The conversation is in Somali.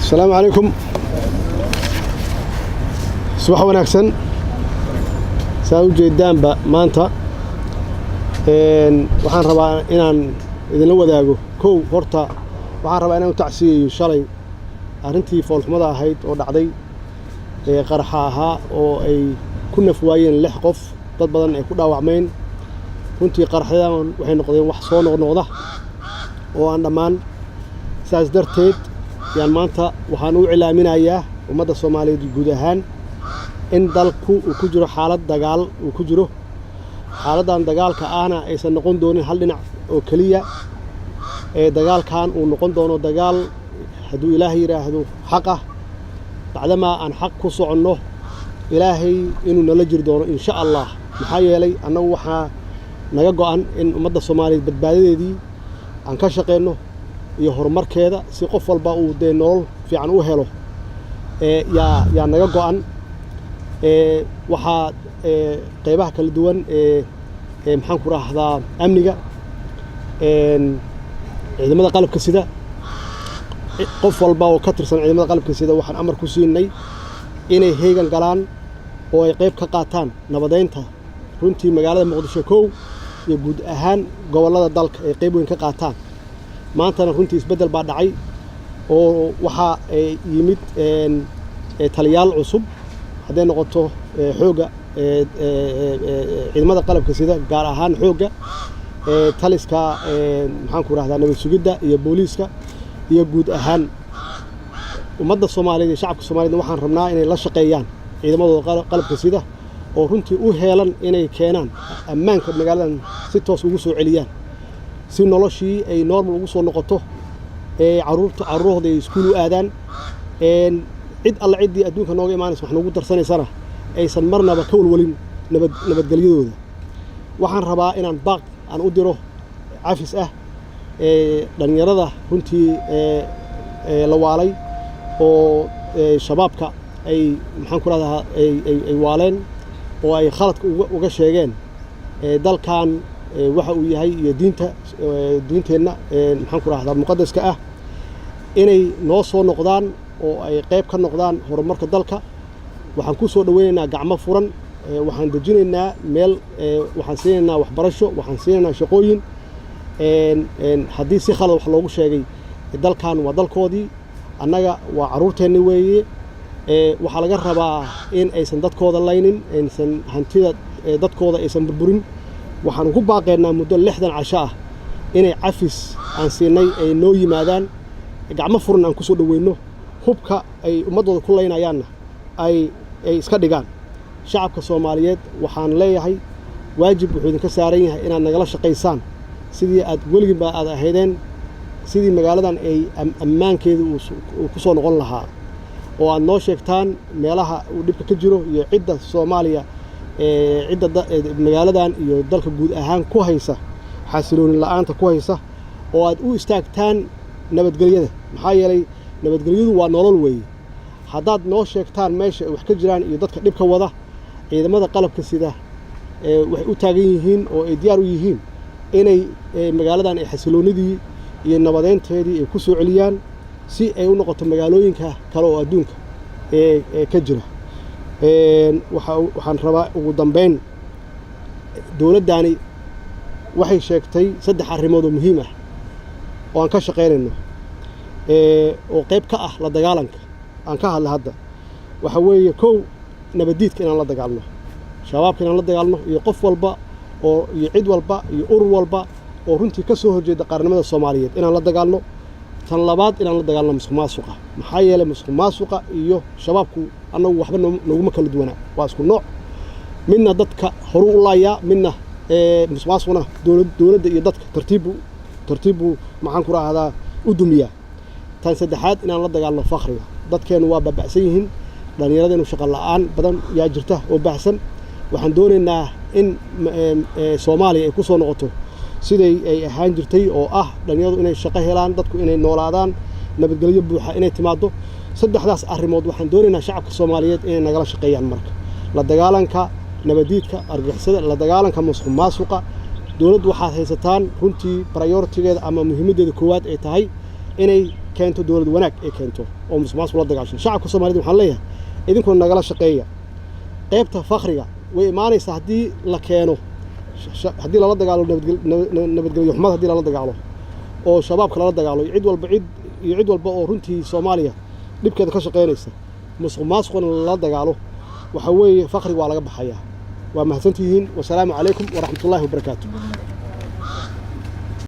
Asalaamu calaykum, subax wanaagsan. Saa u jeedaanba, maanta waxaan rabaa inaan idinla wadaago. Kow, horta waxaan rabaa inaan u tacsiyeeyo shalay arrintii foolxumada ahayd oo dhacday ee qaraxa ahaa oo ay ku naf waayeen lix qof, dad badan ay ku dhaawacmeen. Runtii qaraxyadan waxay noqdeen wax soo noqnoqda oo aan dhammaan. Saas darteed yaan maanta waxaan u cilaaminayaa ummadda Soomaaliyeed guud ahaan in dalku uu ku jiro xaalad dagaal uu ku jiro. Xaaladdan dagaalka ahna aysan noqon doonin hal dhinac oo keliya, ee dagaalkan uu noqon doono dagaal, hadduu Ilaahay yidhaahdo, xaq ah. Bacdamaa aan xaq ku soconno, Ilaahay inuu nala jiri doono, insha Allah. Maxaa yeelay, annagu waxaa naga go'an in ummadda Soomaaliyeed badbaadadeedii aan ka shaqeyno iyo horumarkeeda, si qof walba uu dee nolol fiican u helo yaa naga go'an. Waxaa qeybaha kala duwan ee maxaan ku rahdaa, amniga, ciidamada qalabka sida, qof walba oo ka tirsan ciidamada qalabka sida, waxaan amar ku siinay inay heegan galaan oo ay qayb ka qaataan nabadeynta runtii magaalada Muqdisho kow iyo guud ahaan gobollada dalka ay qayb weyn ka qaataan. Maantana runtii isbeddel baa dhacay oo waxaa yimid taliyaal cusub, hadday noqoto xoogga, ciidamada qalabka sida, gaar ahaan xoogga, taliska, maxaan ku rahdaa, nabad sugidda iyo booliiska iyo guud ahaan ummadda Soomaaliyeed iyo shacabka Soomaaliyedna. Waxaan rabnaa inay la shaqeeyaan ciidamadooda qalabka sida oo runtii u heelan inay keenaan ammaanka magaaladan, si toos ugu soo celiyaan, si noloshii ay normal ugu soo noqoto, ee caruurta carruurahooda ay iskuul u aadaan. Cid alle ciddii adduunka nooga imaanaysa wax noogu darsanaysana aysan marnaba ka walwalin nabadgelyadooda. Waxaan rabaa inaan baaq aan u diro cafis ah ee dhallinyarada runtii la waalay oo Shabaabka ay, maxaan ku rahdaa, ay waaleen oo ay khaladka uga sheegeen dalkan waxa uu yahay iyo diinta, diinteenna, maxaan ku rahdaa, muqadaska ah, inay noo soo noqdaan oo ay qayb ka noqdaan horumarka dalka. Waxaan ku soo dhoweynaynaa gacmo furan. Waxaan dejinaynaa meel, waxaan siinaynaa waxbarasho, waxaan siinaynaa shaqooyin. Haddii si khalad wax loogu sheegay, dalkan waa dalkoodii, annaga waa carruurteenni weeye. Waxaa laga rabaa in aysan dadkooda laynin, aysan hantida dadkooda aysan burburin. Waxaan ugu baaqaynaa muddo 60 casho ah inay cafis aan siinay ay noo yimaadaan, gacmo furan aan ku soo dhoweyno, hubka ay ummaddooda ku laynayaanna ay iska dhigaan. Shacabka Soomaaliyeed waxaan leeyahay, waajib wuxuu idinka saaran yahay inaad nagala shaqaysaan sidii aad weliginba aad ahaydeen, sidii magaaladan ay ammaankeeda uu ku soo noqon lahaa, oo aad noo sheegtaan meelaha uu dhibka ka jiro iyo cidda Soomaaliya, cidda magaaladan iyo dalka guud ahaan ku haysa xasilooni la'aanta ku haysa, oo aad u istaagtaan nabadgelyada. Maxaa yeelay, nabadgelyadu waa nolol weeye. Haddaad noo sheegtaan meesha ay wax ka jiraan iyo dadka dhibka wada, ciidamada qalabka sida waxay u taagan yihiin oo ay diyaar u yihiin inay magaaladan ay xasiloonidii iyo nabadeynteedii ay ku soo celiyaan, si ay u noqoto magaalooyinka kale oo adduunka ee ka jira. Waxaan rabaa ugu dambeyn, dowladdani waxay sheegtay saddex arrimood oo muhiim ah oo aan ka shaqaynayno, oo qayb ka ah la dagaalanka aan ka hadla hadda. Waxa weeye, kow, nabaddiidka inaan la dagaalno, Shabaabka inaan la dagaalno, iyo qof walba oo iyo cid walba iyo urur walba oo runtii ka soo horjeeda qaranimada Soomaaliyeed inaan la dagaalno. Tan labaad, inaan la dagaalno musuq maasuqa. Maxaa yeelay, musuq maasuqa iyo Shabaabku annagu waxba nooguma kala duwanaa, waa isku nooc. Midna dadka horuu u laayaa, midna musuq maasuqna dowladda iyo dadka tartiibbu tartiibbuu, maxaan ku rahdaa, u dumiyaa. Tan saddexaad, inaan la dagaalno fakhriga. Dadkeennu waa baaba'san yihiin, dhallinyaradeennu shaqo la'aan badan yaa jirta oo baahsan. Waxaan doonaynaa in Soomaaliya ay ku soo noqoto siday ay ahaan jirtay, oo ah dhallinyaradu inay shaqo helaan, dadku inay noolaadaan, nabadgelyo buuxa inay timaaddo. Saddexdaas arrimood waxaan doonaynaa shacabka Soomaaliyeed inay nagala shaqeeyaan. Marka la dagaalanka nabadiidka, argagixisada, la dagaalanka musuq maasuqa, dowladdu waxaad haysataan runtii priority geeda ama muhiimaddeeda koowaad ay tahay inay keento dowlad wanaag ay keento oo musuqmaasuq la dagaasho. Shacabka Soomaaliyed waxaan leeyahay, idinkuna nagala shaqeeya qaybta fakriga. Way imaanaysaa haddii la keeno, haddii lala dagaalo nabadgelyo xumada, haddii lala dagaalo oo Shabaabka lala dagaalo iyo cid walba, cid iyo cid walba oo runtii Soomaaliya dhibkeeda ka shaqaynaysa, musuq maasuqna lala dagaalo, waxa weeye fakriga waa laga baxayaa. Waa mahadsantihiin. Wasalaamu calaykum waraxmatullaahi wabarakaatu.